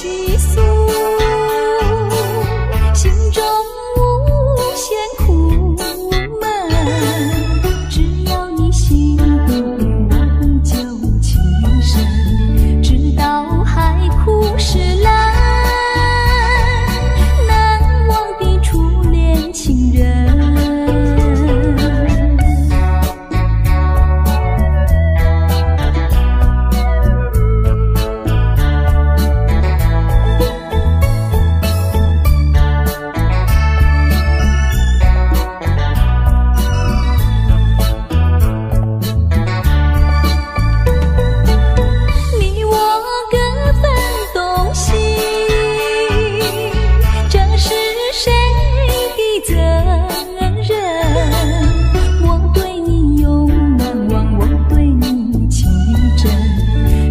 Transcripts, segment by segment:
細訴，心中無限苦悶。只要你心動，我依舊情深，直到海枯石爛，難忘的初戀情人。你我各分東西，這是誰的責任？我對你永難忘，我對你情深，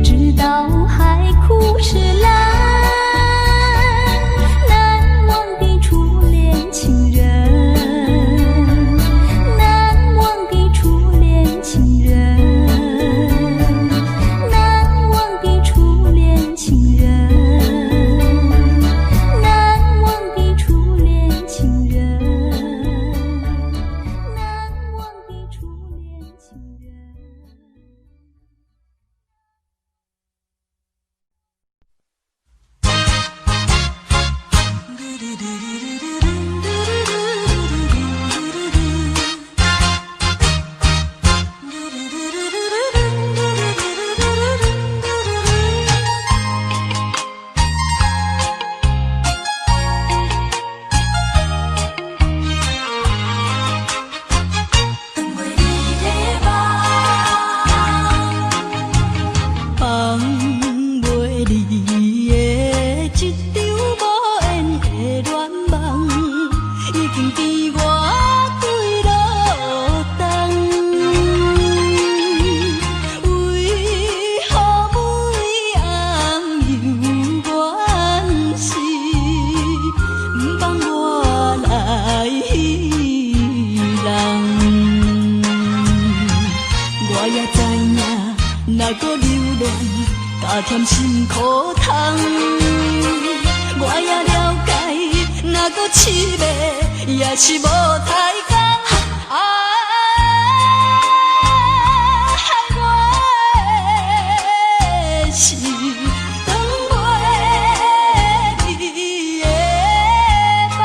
直到海枯石爛，難忘的初戀情人，難忘的初戀情人，難忘的初戀情人，難忘的初戀情人，難忘的初戀情人。放袂離的這場無緣的戀夢，已經甜我幾落冬。為何每暗猶原是不放我來彼人？我也知影，若閣留戀，加添心苦痛。我也了解，若閣痴迷，也是無太工。啊，我的是斷袂離的夢。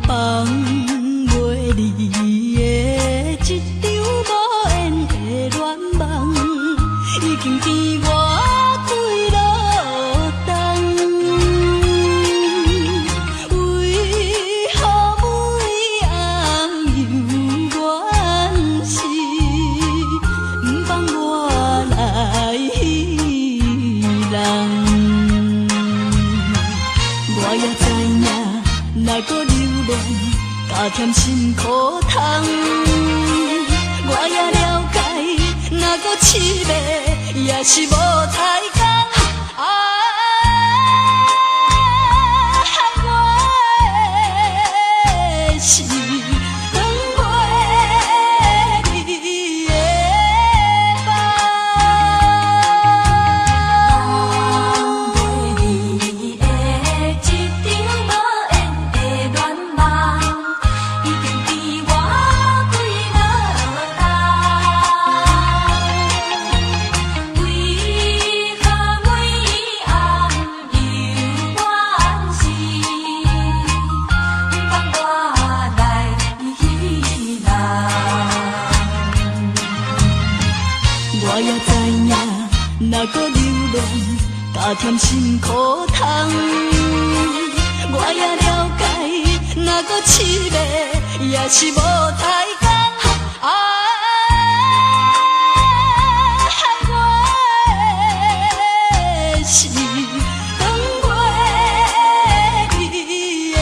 放袂離的這場無緣的戀夢，已經甜我幾落冬。為何每暗猶原是不放我來彼人？我也知影，若閣留戀，加添心苦痛。我也了解，若閣痴迷，也是無太工。啊，我的是斷袂離的夢。放袂離的這場無緣的戀夢，已經甜我幾落冬。為何每暗猶原是不放我來彼人？我也知影，若閣留戀，加添心苦痛。我也了解，若閣痴迷，也是無太工。啊，我的是斷袂離的夢。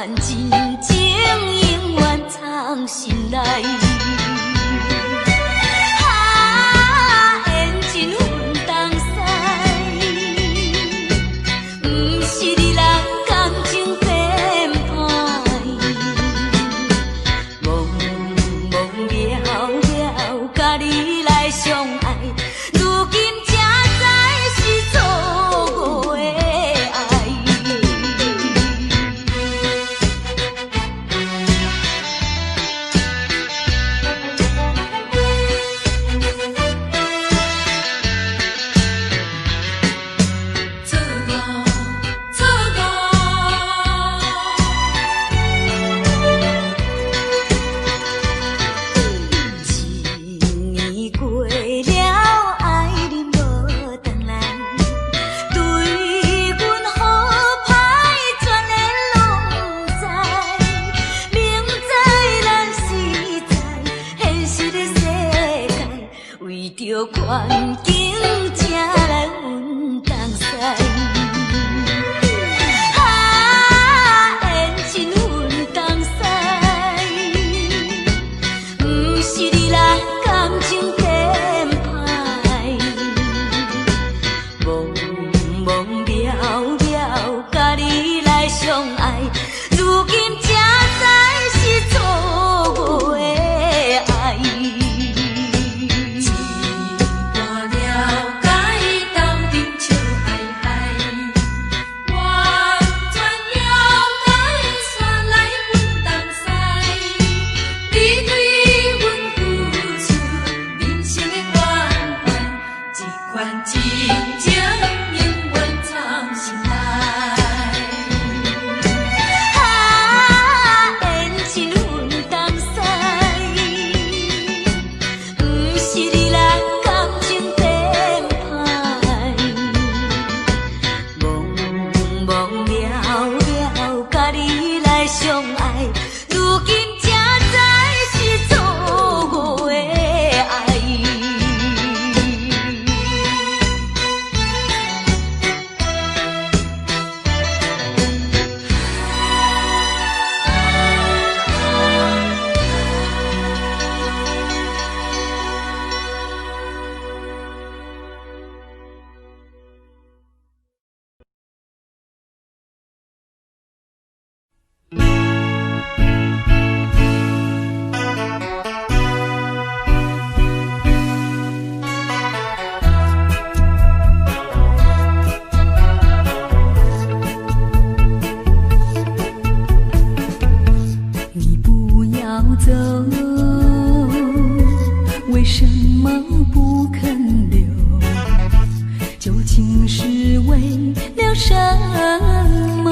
款真情永遠藏心內。啊，緣盡分東西，毋是你人感情變歹，茫茫渺渺，佮你來相愛，如今才知是錯誤的愛。錯誤，錯誤。一年過了，愛人無轉來，對阮好歹全然攏毋知。明知咱是在現實的世界，為著環境才來分東西。啊，緣盡分東西，毋是你人感情變歹，茫茫渺渺，佮你來相愛，如今才知是錯誤的愛。一半了解，斗陣笑嘻嘻，完全了解，煞來分東西。你對阮付出人生的關懷，這款真情永遠藏心內。啊，緣盡分東西，毋是你人感情變歹，茫茫渺渺，佮你來相愛，如今才知是錯誤的愛。你不要走，為什麼不肯留？究竟是為了什麼？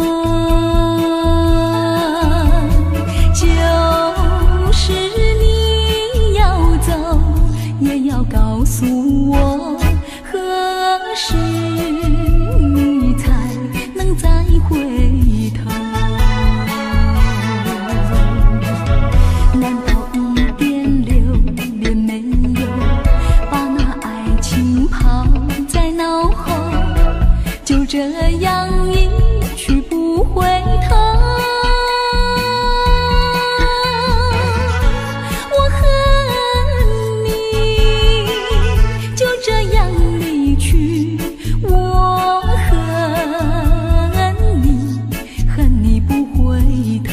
就是你要走，也要告訴我，何時你才能再回頭？難道一點留戀沒有，把那愛情拋在腦後，就這樣一去不回頭？我恨你，就這樣離去，我恨你，恨你不回頭。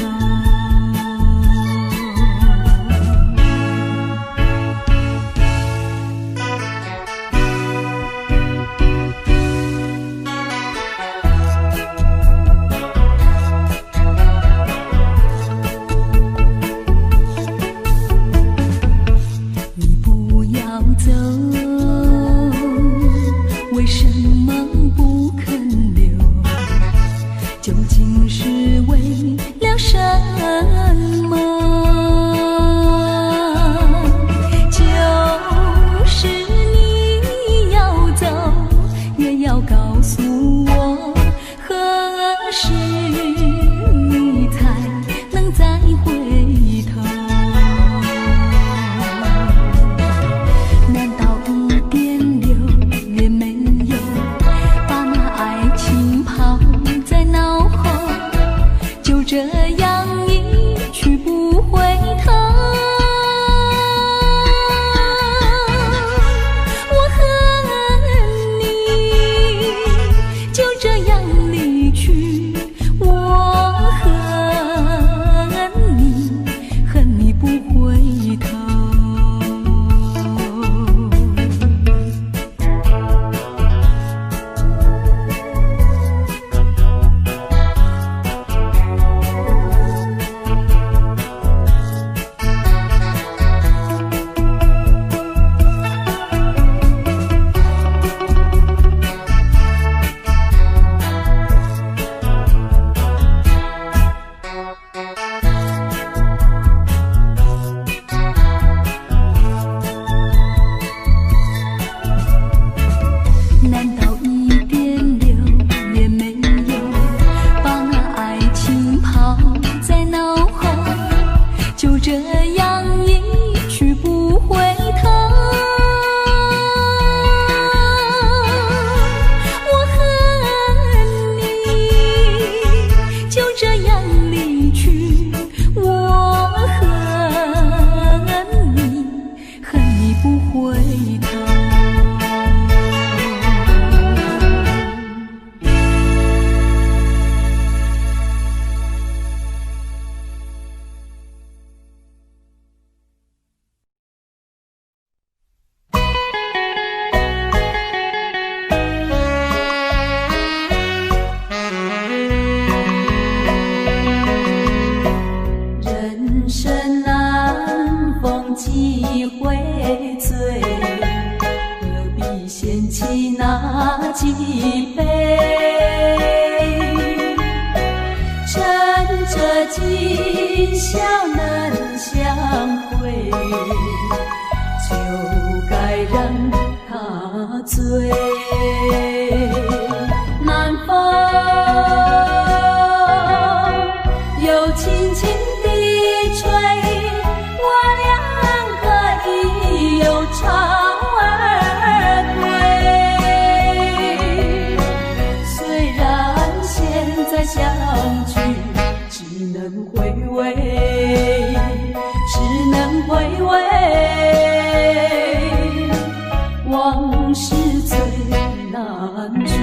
嫌棄那幾杯？趁這今宵難相會，就該讓他醉。南風又輕輕地吹，我倆可以有巢而歸。雖然現在相聚，只能回味，只能回味，往事最難追。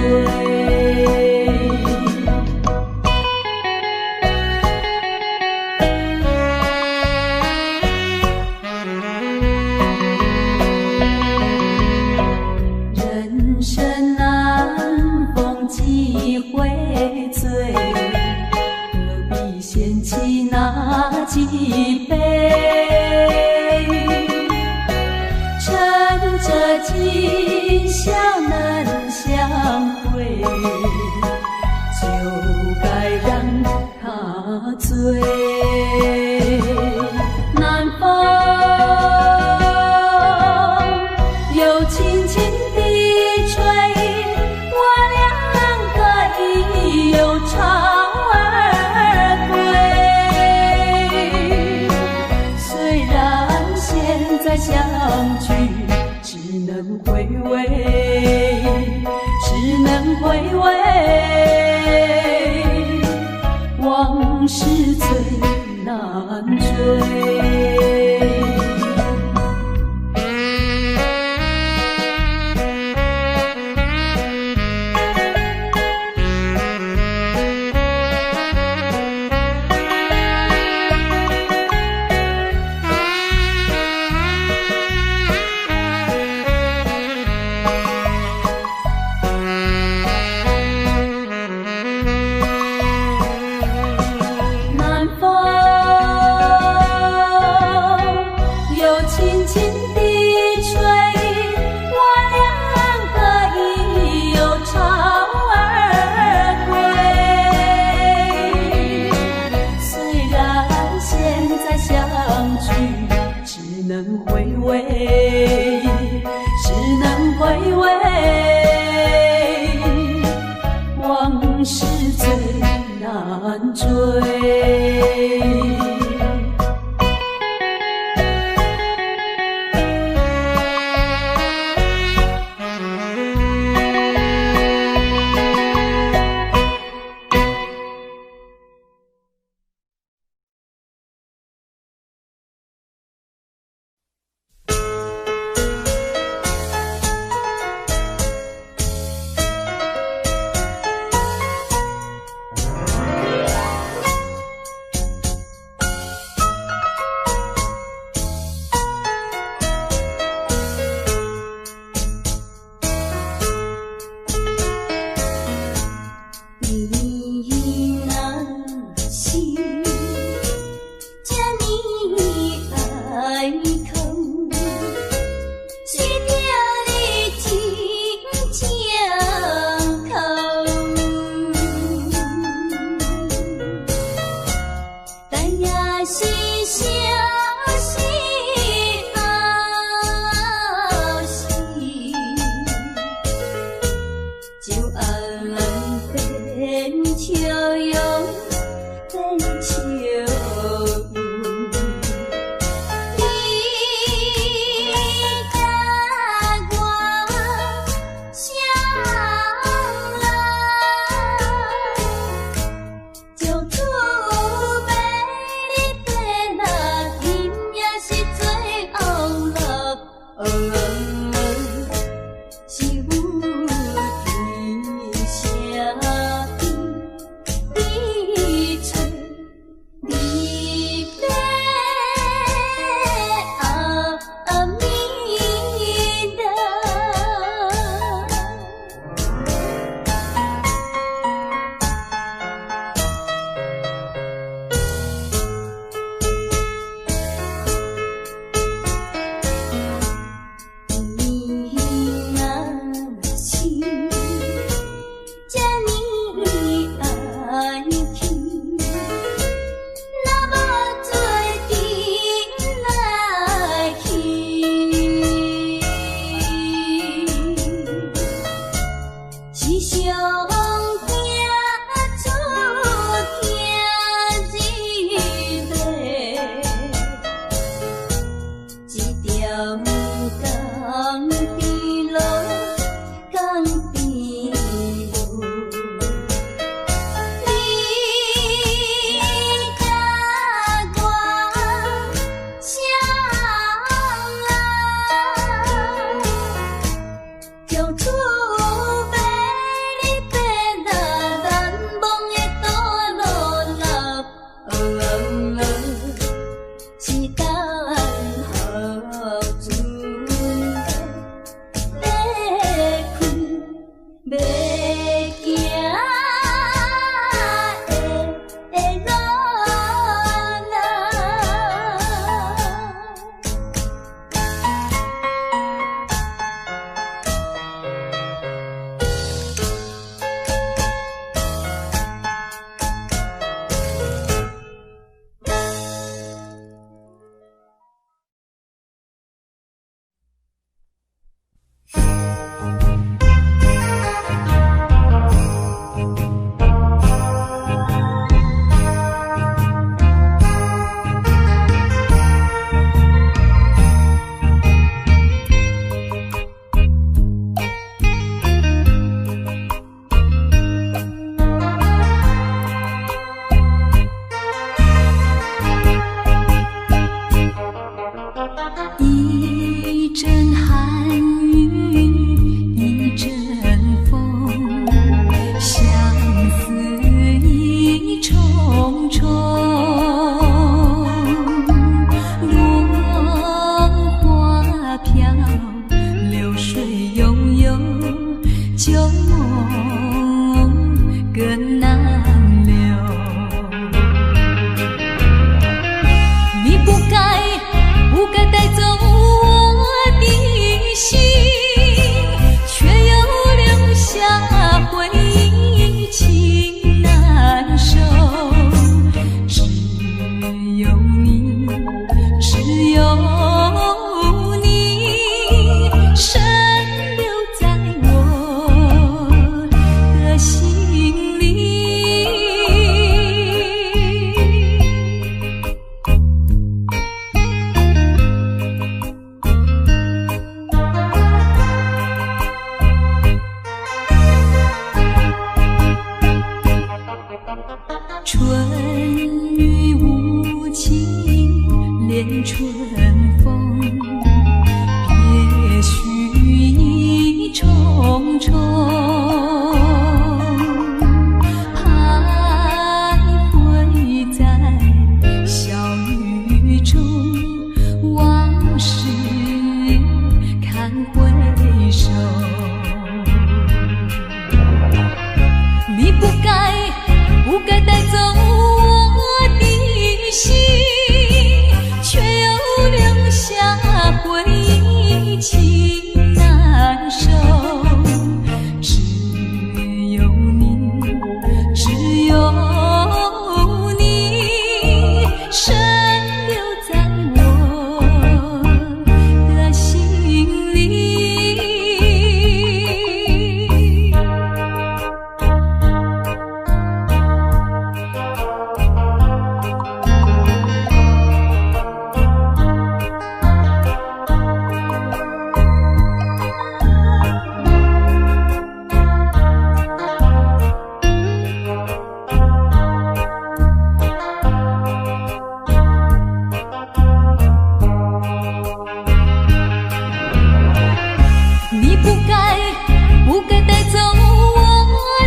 人生難逢幾回醉，何必嫌棄那幾杯？趁這今宵難相會，就該讓他醉。南風又輕輕地吹，我倆可以有巢而歸。雖然現在相聚，只能回味，只能回味，往事最難追。南風又輕輕地吹，我倆可以有巢而歸。雖然現在相聚，只能回味，只能回味，往事最難追。你若是這呢愛哭，是疼你真正苦。但也是相思后死，就爱变笑容，变笑容。你甲我相爱，从此欲变来，甜也是做王乐，是有天声边，你找你欲阿弥陀。你若舊夢更難留。你不該不該帶走我的心，卻又留下回憶情難收。只有你，只有你，深留在我的心裡。春雨無情，連春風，別緒意重重。徘徊在小雨中，往事堪回首。你不該不該帶走我的心，卻又留下回憶情難收。只有你，只有你，深留在我的心裡。你不該不該帶走我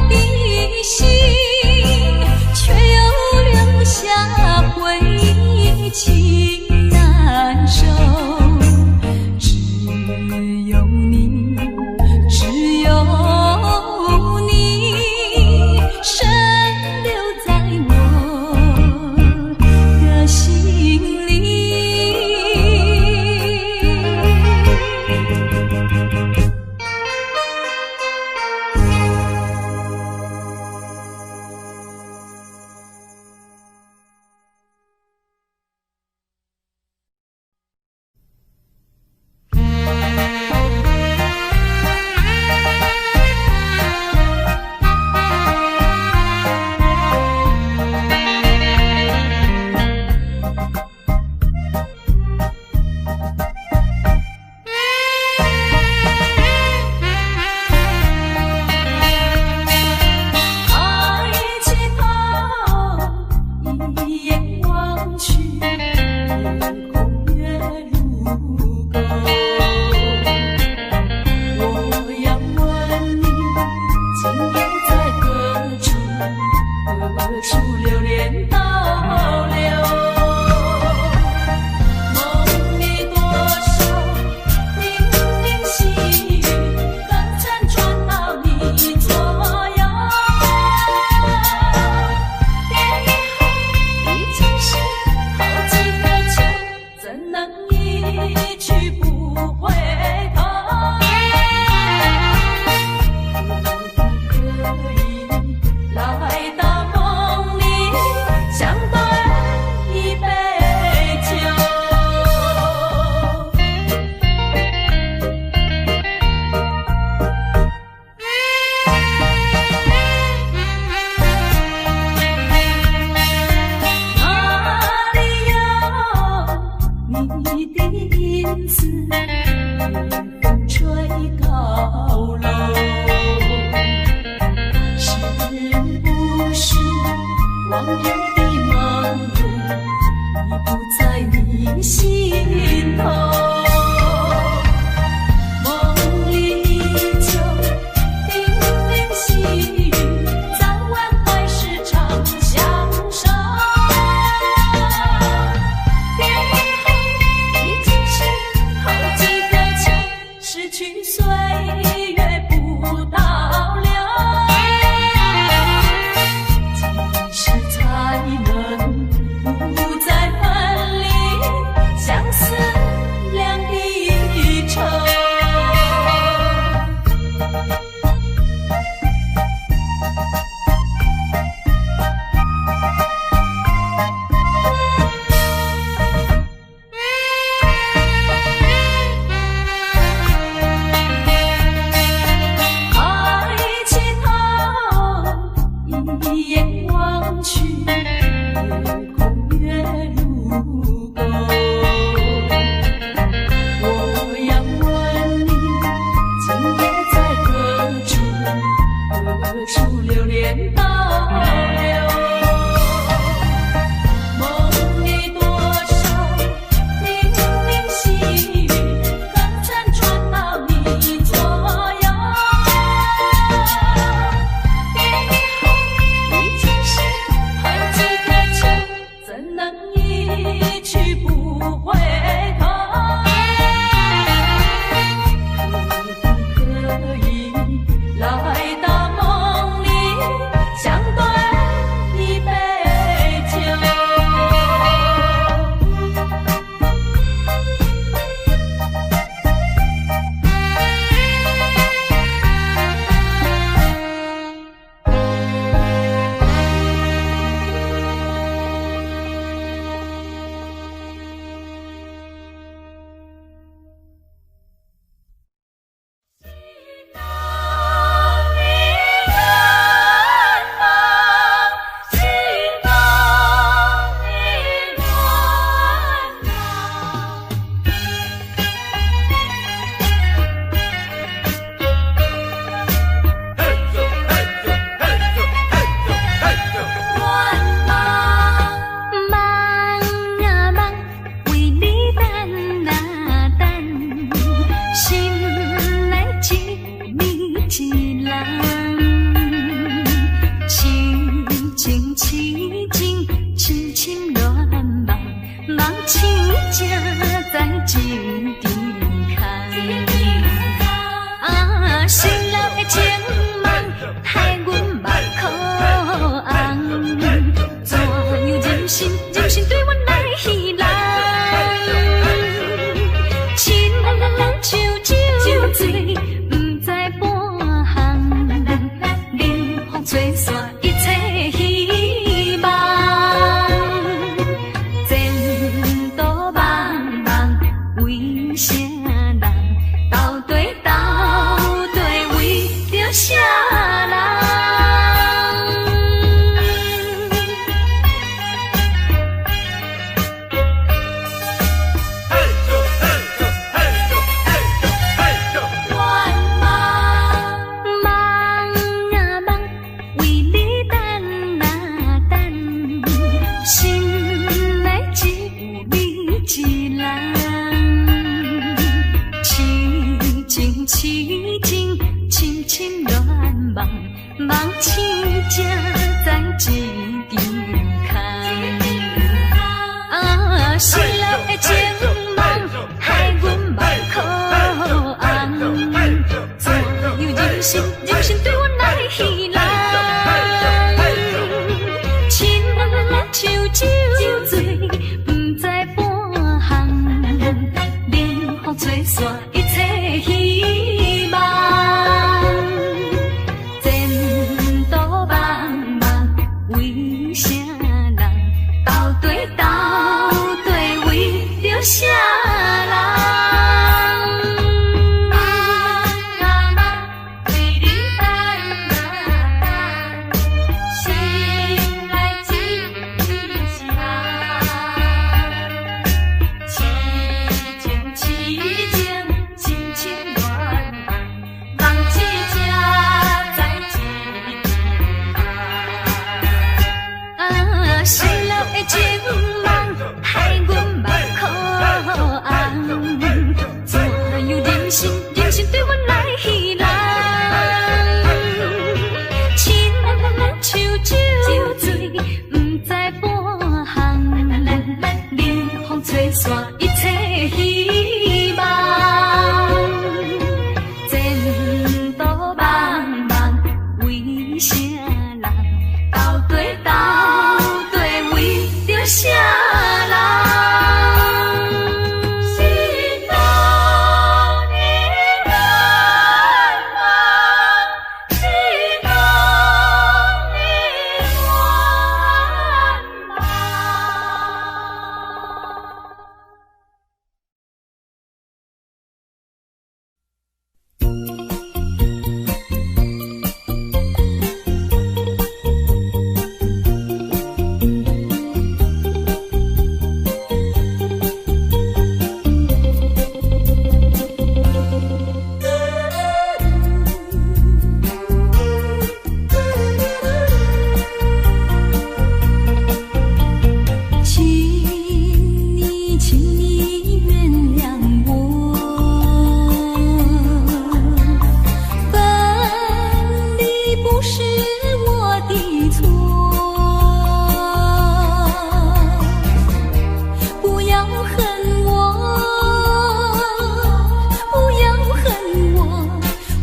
的心，卻又留下回憶情難收。只有你，只有你，深留在我的心裡。抬起頭，一眼望去，夜空月如钩。我要問你，今夜在何處？何處流連逗留？夢裡多少零零細語，可曾傳到你左右？別以後已經是好幾個秋，怎能一去不回頭？可不可以來到夢裡，相對一杯酒？哪裡有你的影子？夜風吹高樓，是不是往日的忙碌已不在你心頭？夢裡依舊零零細語，早晚還是長相守。別以後已經是好幾個秋，失去歲月不不倒留。幾時才能不再分離？相思兩地愁。抬起頭，一眼望去，夜空月如钩。我要問你，今夜在何處？何處流連逗留？夢裡多少零零細語，可曾傳到你左右？別以後已經是好幾個秋，怎能一去不回頭？可不可以來到夢裡，相對一杯酒？心動的願望，心動的願望。願望。夢啊夢，為你等啊等，心內只你一人。痴情痴情，深深戀夢，夢醒才知一場空。啊，失落的情夢，害阮目眶紅。怎樣忍心忍心對阮來戲弄？親像酒醉，不知半項，冷風吹散一切希望。前途茫茫，為啥人？到底到底為著啥人？願望。夢啊夢，為你等啊等，心內只有你一人。痴情痴情，深深戀夢，夢醒才知一場空。啊，失落的情夢，害阮目眶紅。怎樣忍心忍心對阮來戲弄？親像酒醉，不知半項，冷風吹散一切希望。前途茫茫，為啥人？到底到底為著啥人？夢啊夢，為你等啊等，心內只有你一人。痴情痴情，深深戀夢，夢醒才知一場空。啊，失落的情夢，害阮目眶紅。怎樣忍心忍心對阮來戲弄？親像酒醉，不知半項，冷風吹散一切希望。前途茫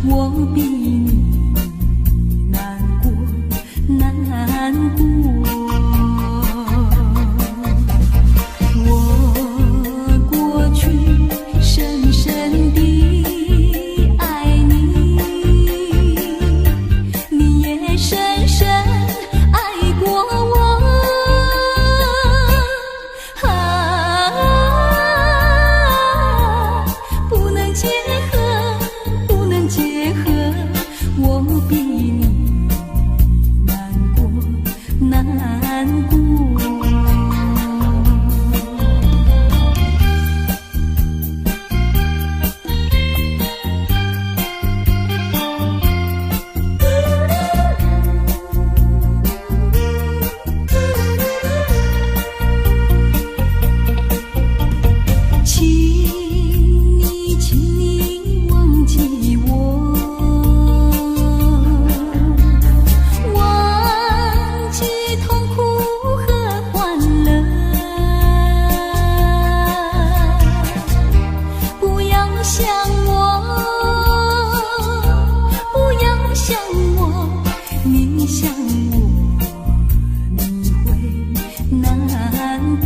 我比你難過，難過。我過去深深地愛你，你也深深愛過我。啊，不能結合，不能結合，我比你難過，難過。請你，請你忘記我，忘記痛苦和歡樂，不要想我，不要想我，你想我，你會難過。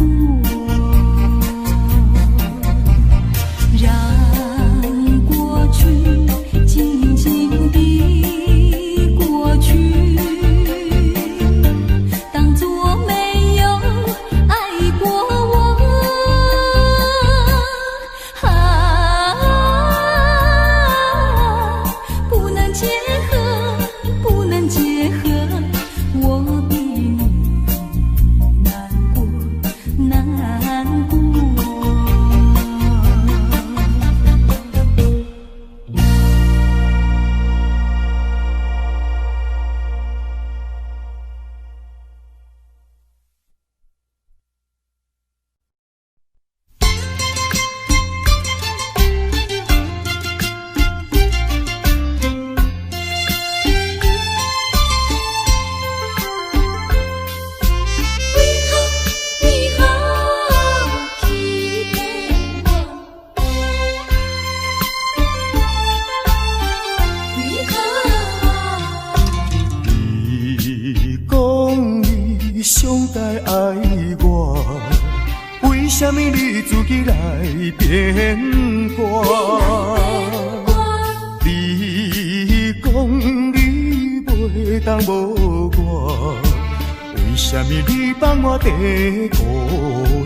讓過去靜靜地過去，當作沒有愛過我。啊，不能結合，不能結合，我比你難過，難過。為何為何欺騙我？為何？你講你上界愛我，為啥物你自己來變卦？你講你袂當無我，為啥物你放我佇孤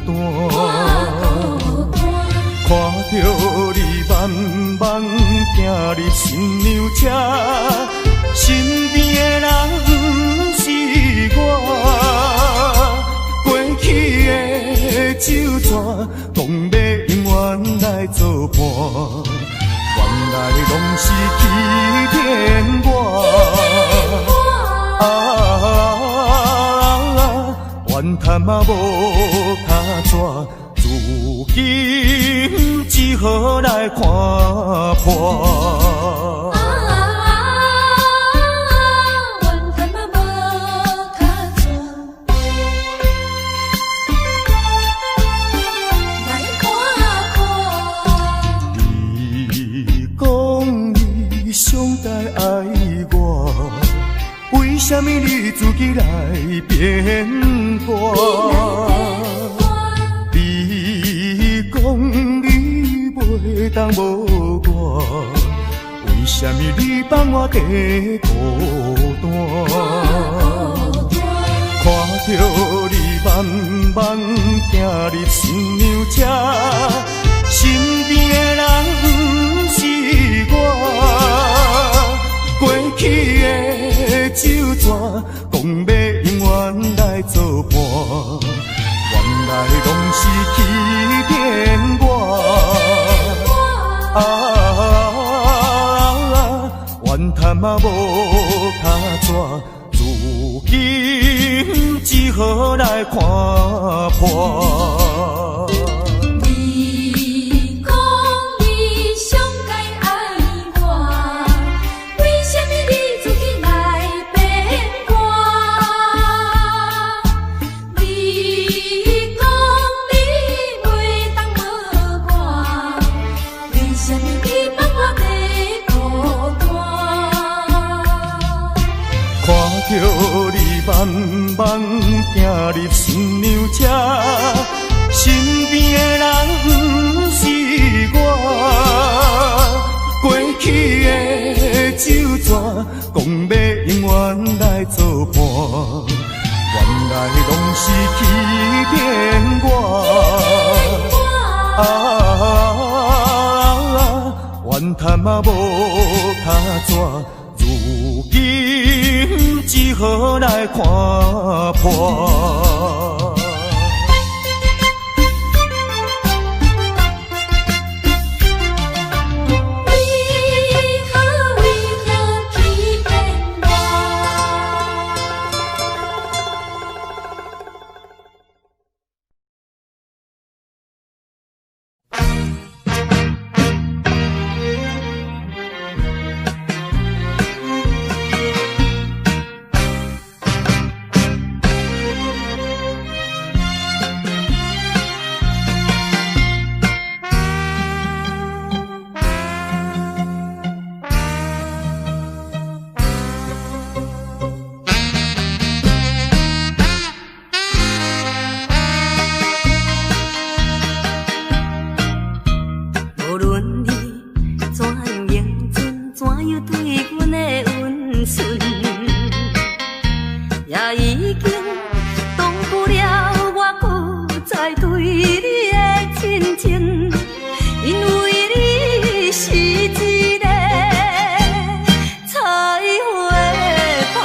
單？看著你慢慢行入新娘車，身邊的人毋是我。過去的酒泉，講欲永遠來作伴，原來攏是欺騙我。啊，怨嘆嘛無跤紙，如今只好來看破。啊，怨嘆嘛無跤紙，來看破。你講你上界愛我，為啥物你自己來變卦？你講你袂當無我，為啥物你放我佇孤單？看著你慢慢行入新娘車，身邊的人毋是我。過去的酒泉，講欲永遠來作伴，原來攏是欺騙我。啊，怨嘆嘛無跤紙，如今只好來看破。你講你上界愛我，為啥物你自己來變卦？你講你袂當無我，為啥物你放我佇孤單？盼望行入新娘车，身边的人毋是我。过去的酒泉，讲欲永远来作伴，原来拢是欺骗我。啊，怨叹仔无跤纸，如今只好来看破。为何为何欺骗我？無論你怎樣認真，怎樣對阮的溫存，也已經擋不了我閣再對你的親情，因為你是一個采花蜂。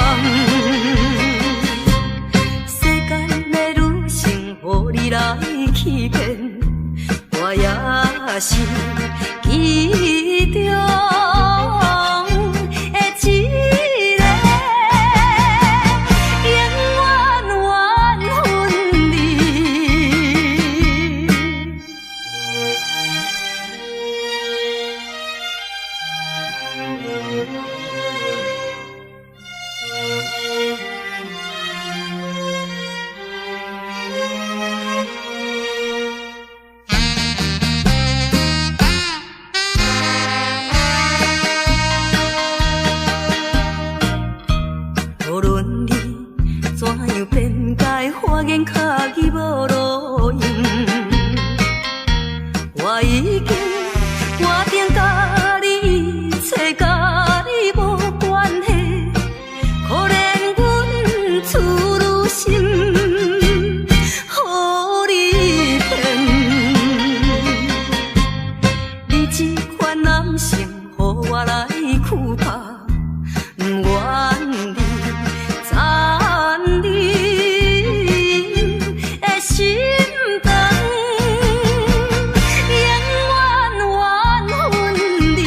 世間的女性，予你來欺騙，我也是其中的一個，永遠緣分你。無論你怎樣辯解，法言敲伊無路用。我已經決定佮你一切佮你無關係，可憐阮處女心，予你騙。你這款男性，予我來苦拍，毋願你残忍的心腸，永遠緣分你。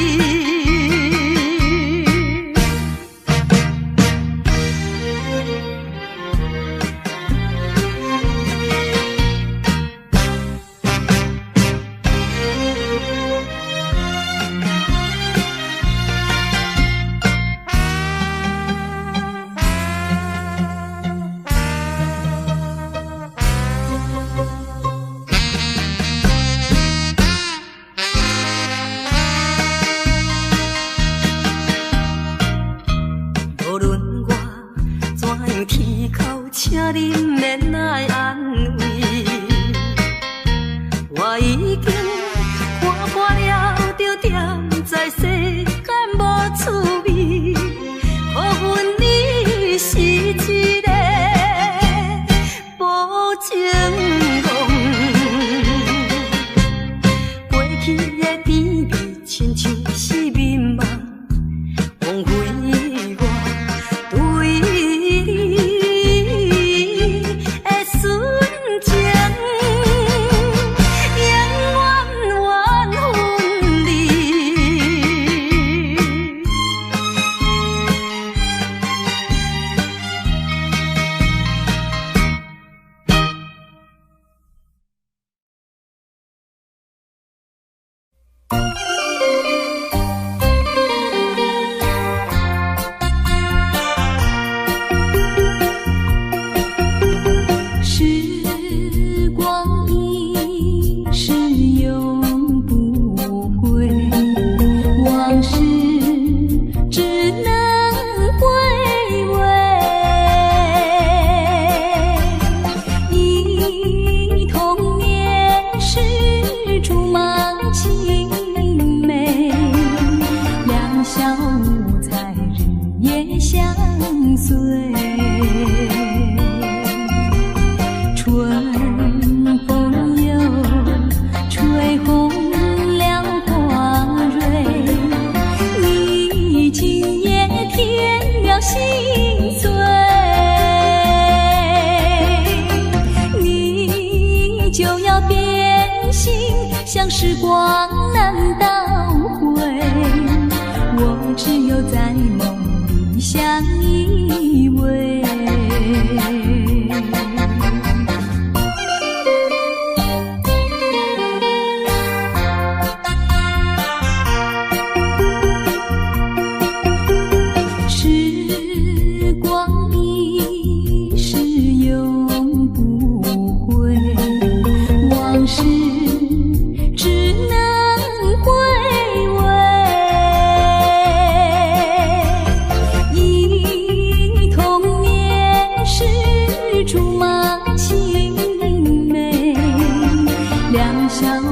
無論我怎樣啼哭，請你毋免來安慰。我已經看破了，就踮在世間無趣味。予阮你是一個無情戇。過去的甜蜜，親像是眠夢，枉費我對你的失望。無猜，日夜相隨。春風又吹紅了花蕊，你今夜添了心碎，你就要變心，像時光難倒回，我只有在夢裡相依偎。時光一逝永不回，往事只能回味。憶童年時竹馬青梅，兩小無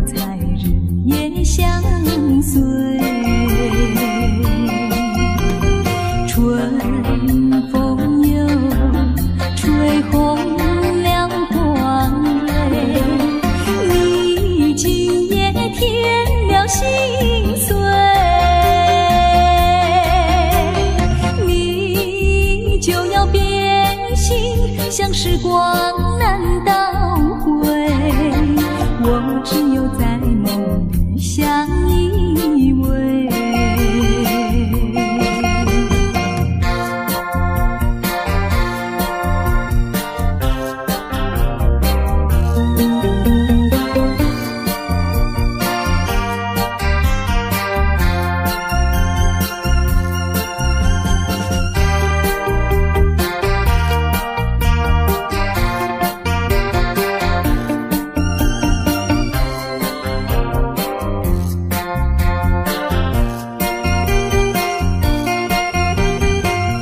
猜日夜相隨。春風又吹紅了花蕊，你今夜添了心碎，你就要變心，像時光難倒回，我只有在夢裡相依偎。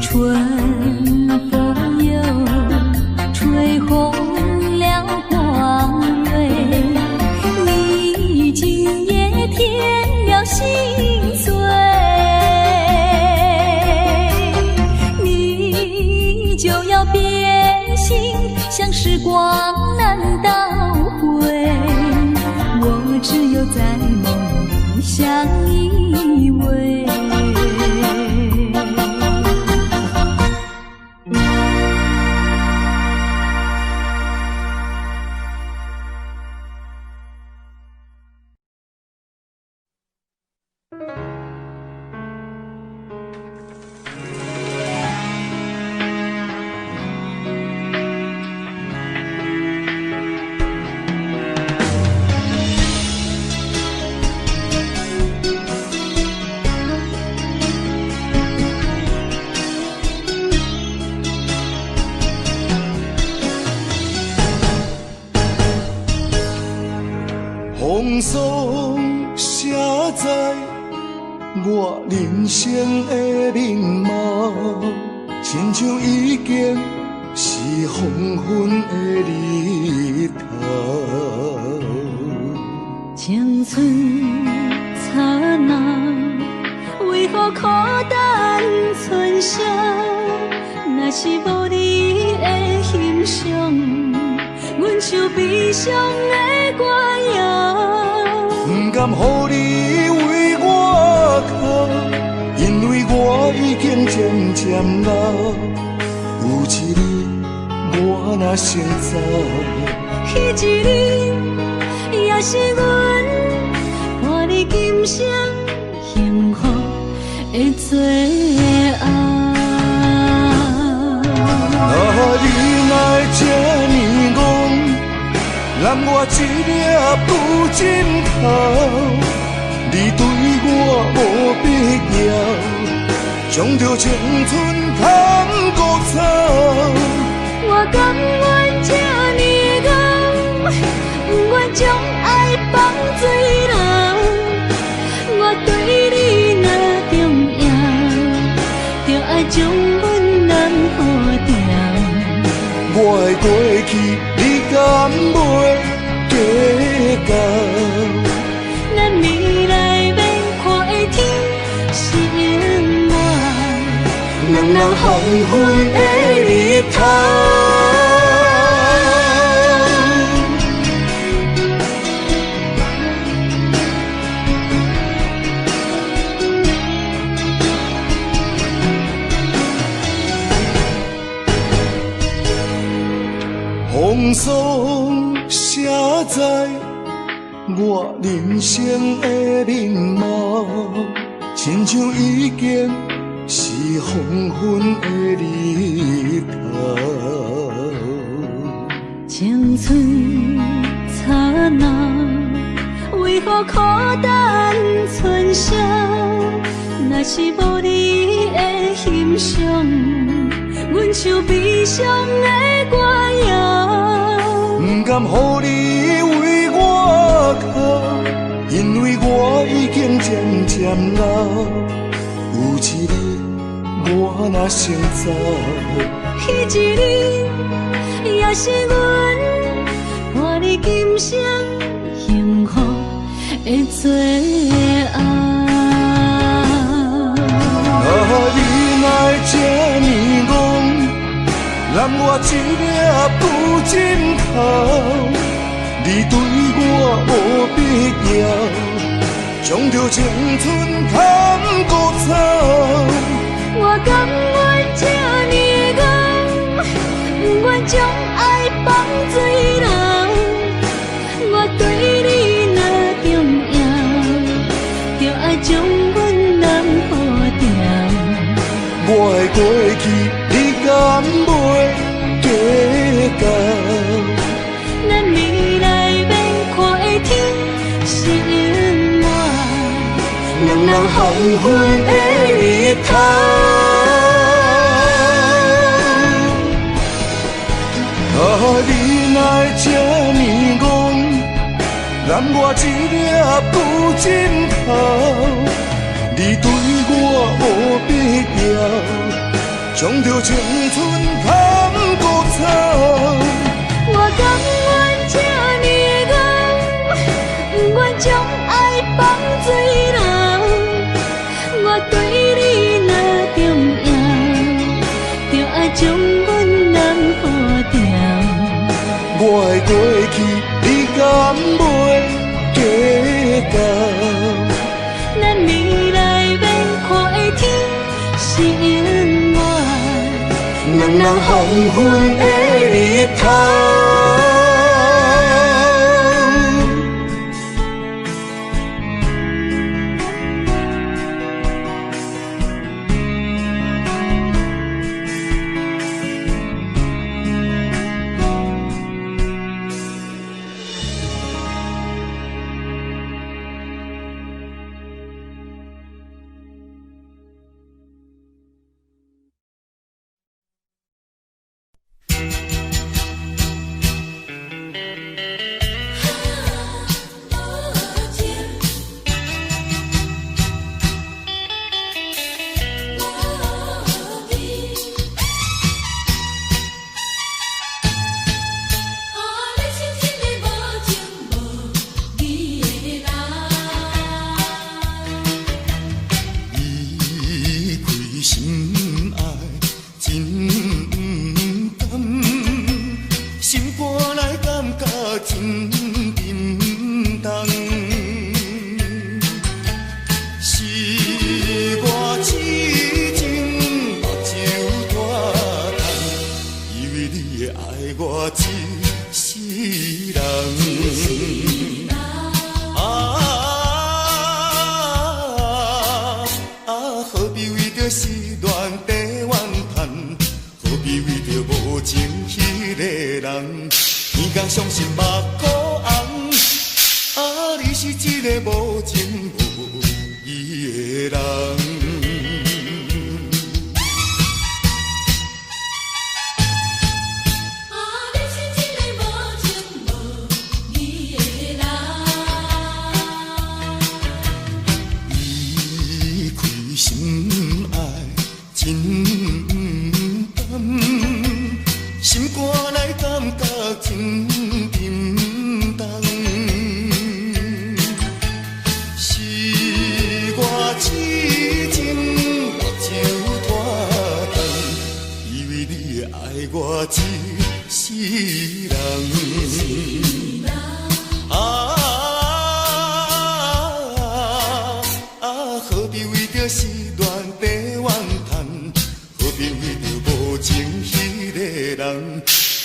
春風又吹紅了花蕊，你今夜添了心碎，你就要變心，像時光難倒回，我只有在夢裡相依偎。風霜寫在我人生的面貌，親像已經是黃昏的日頭。青春燦爛，為何苦等春宵？若是無你的欣賞，阮唱悲傷的歌謠。不甘予你為我哭，因為我已經漸漸老。有一日我若先走，彼一日也是阮伴你今生幸福的最後。啊，你哪會這呢戇，揽我一領布枕頭，你對我無必要，將著青春牵孤草。我甘願這呢敖，不願將愛放水流。我對你若重要，就愛將阮攬好牢。我的過去，你敢袂計較？咱未來欲看的天，是會兩人黃昏的日頭。風霜寫在我人生的面貌，親像已經是黃昏的日頭。青春刹那，為何苦等春宵？若是無你的欣賞，阮像悲傷的歌謠。不甘予你為我哭，因為我已經漸漸老。有一日我若先走，彼一日也是阮伴你今生幸福的最後。啊，你哪會這呢戇，揽我一粒旧枕头，你對我無必要，將著青春砍枯草。我甘願這呢戇，不願將愛放水流。我對你若重要，就愛將阮揽好牢。我的過去，你敢袂計較？咱未來欲看的天是永遠兩人黃昏的日頭。啊，你哪會這呢戇，攬我一粒舊枕頭，你對我無必要，將著青春砍枯草。我甘願這呢戇，不願將愛放水流。我對你若重要，就愛將阮攬好牢。我的過去，你敢袂計較？咱未來欲看的天是永遠兩人黃昏的日頭。心肝內感覺真沉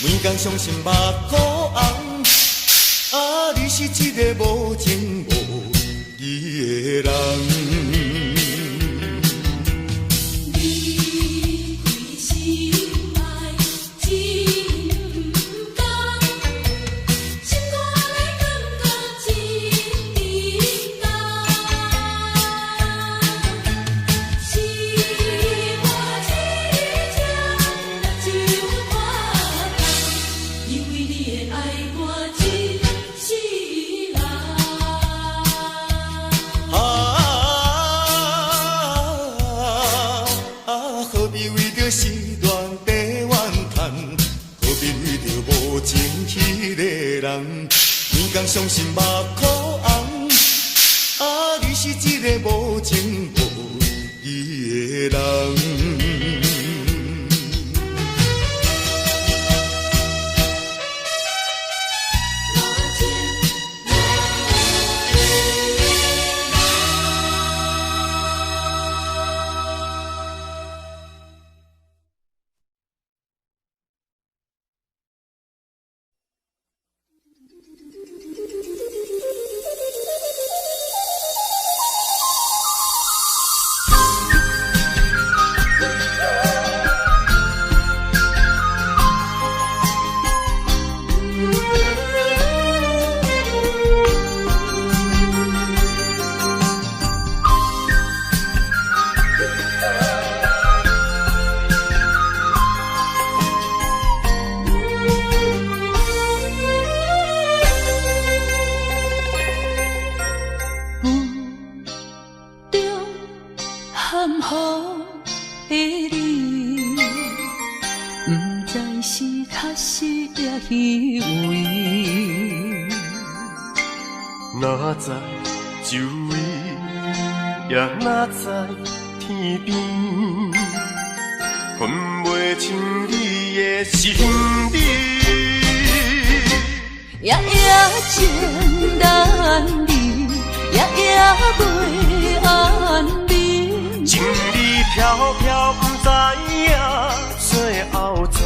每工伤心目箍红。啊，你是一个无情无义的人。离开心爱真毋甘，心肝内感觉真沉重。是我一只目睭看空，以为你会爱我一世人。啊啊！何必为著失恋地怨叹？何必为著无情彼个人？每工伤心目箍红。啊，你是一个无情无义的人。无情无义的人。雾中含糊的你，不知是确实抑虚伪。哪知周围，也哪知天边，分袂清你的身边。夜夜情难离，夜夜袂安眠。情理飘飘，不知影最后在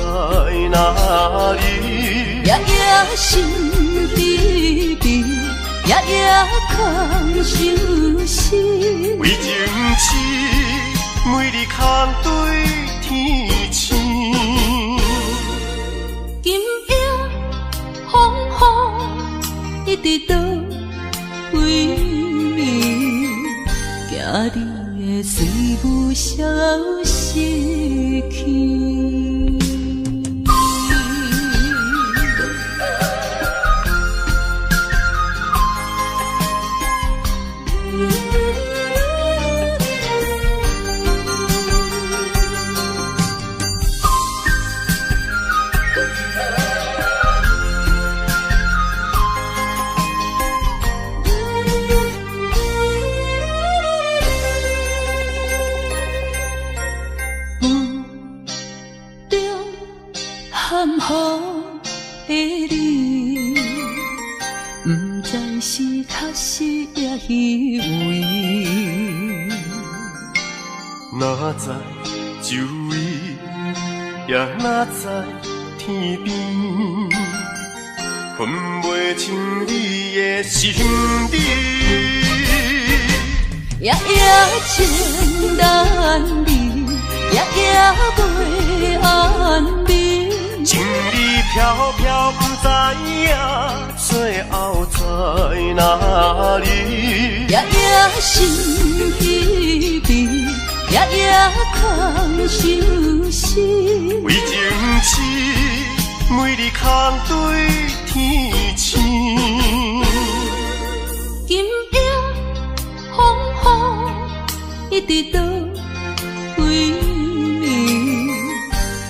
哪里。夜夜心疲疲，夜夜空相思。为情痴，每日空对天星。今夜风雨一直倒位，惊你会随雾消失去。雾中含糊的你，不知是确实抑虚伪。哪知周围，也哪知天边，分袂清你的身边。夜夜情难离，夜夜袂安眠。情理飘飘，不知影最后在哪里。夜夜心疲疲，夜夜空相思。为情痴，每日空对天星。今夜风雨一直倒位，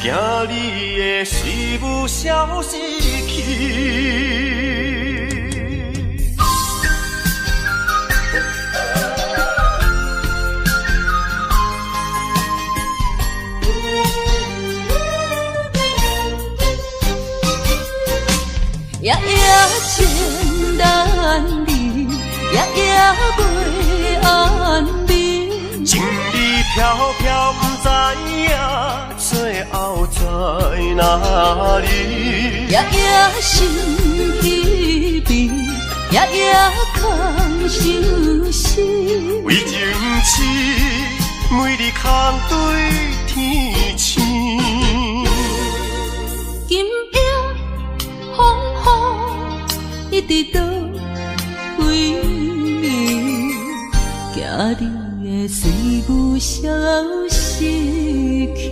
惊你会随雾消失去。夜夜情难离，夜夜袂安眠。情理飘飘，不知影最最後在哪裡？夜夜心彼悲，夜夜空相思。為情痴，每日空對天星。今夜風雨一直倒位，行你的歲月消失去。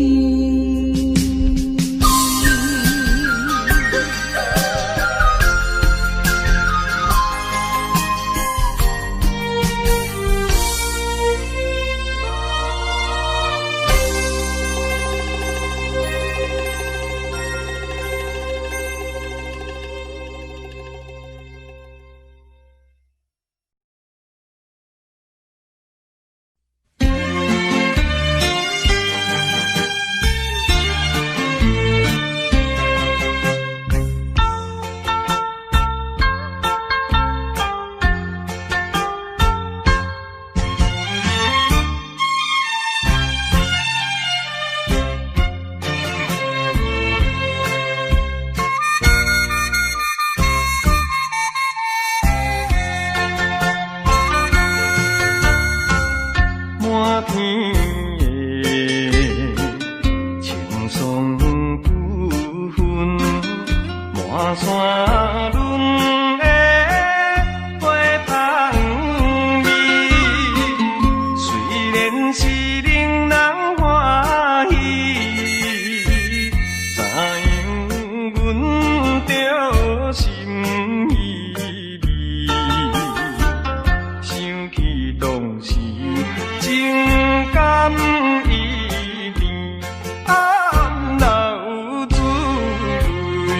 滿天的青霜浮雲，滿山崙的花香味，雖然是令人歡喜，知影阮著心意味，想起當時情感依甜，暗流珠淚。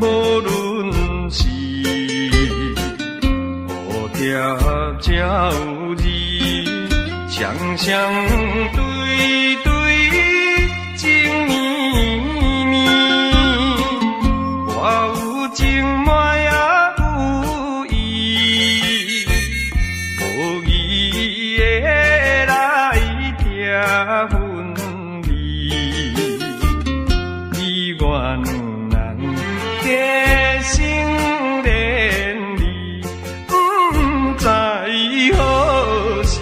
無論是蝴蝶鳥兒，雙雙對對情綿綿，我有情嘛也有意，無義的來拆分離，你我兩人結成連理，不知何時。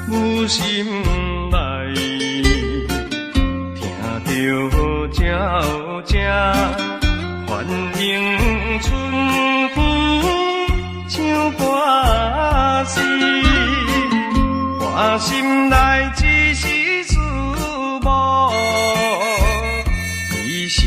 有心內聽著鳥聲，歡迎春天唱歌詩，我心內只是思慕，一生